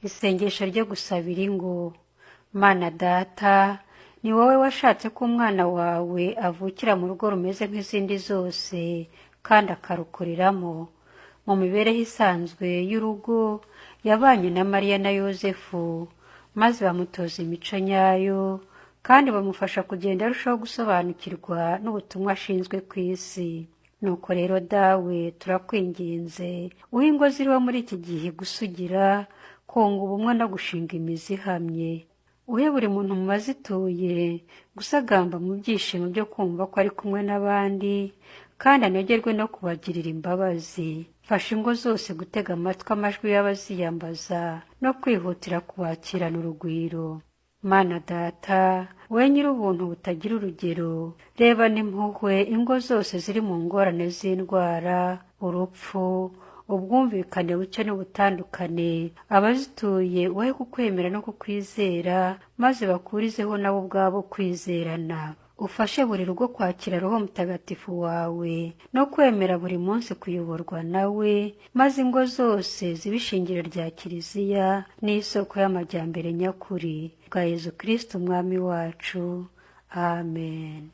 Isengesho ryo gusabira ingo. Mana Data, ni wowe washatse ko umwana wawe avukira mu rugo rumeze nk'izindi zose kandi akarukuriramo. Mu mibereho isanzwe y'urugo, yabanye na Mariya na Yozefu, maze bamutoza imico nyayo kandi bamufasha kugenda arushaho gusobanukirwa n'ubutumwa ashinzwe ku isi. Nuko rero Dawe, turakwinginze, uhe ingo ziriho muri iki gihe gusugira, kunga ubumwe no gushinga imizi ihamye. Uhe buri muntu mu bazituye gusagamba mu byishimo byo kumva ko ari kumwe n'abandi, kandi anogerwe no kubagirira imbabazi. Fasha ingo zose gutega amatwi amajwi y'abaziyambaza no kwihutira kubakirana urugwiro. Mana Data, wowe nyir'ubuntu butagira urugero, rebana impuhwe ingo zose ziri mu ngorane z'indwara, urupfu, ubwumvikane buke n'ubutandukane, abazituye ubahe kukwemera no kukwizera, maze bakurizeho nabo ubwabo kwizerana. Ufashe buri rugo kwakira Roho Mutagatifu wawe no kwemera buri munsi kuyoborwa nawe, maze ingo zose zibe ishingiro rya Kiliziya n'isoko y'amajyambere nyakuri. Bwa Yezu Kristu Umwami wacu. Amen.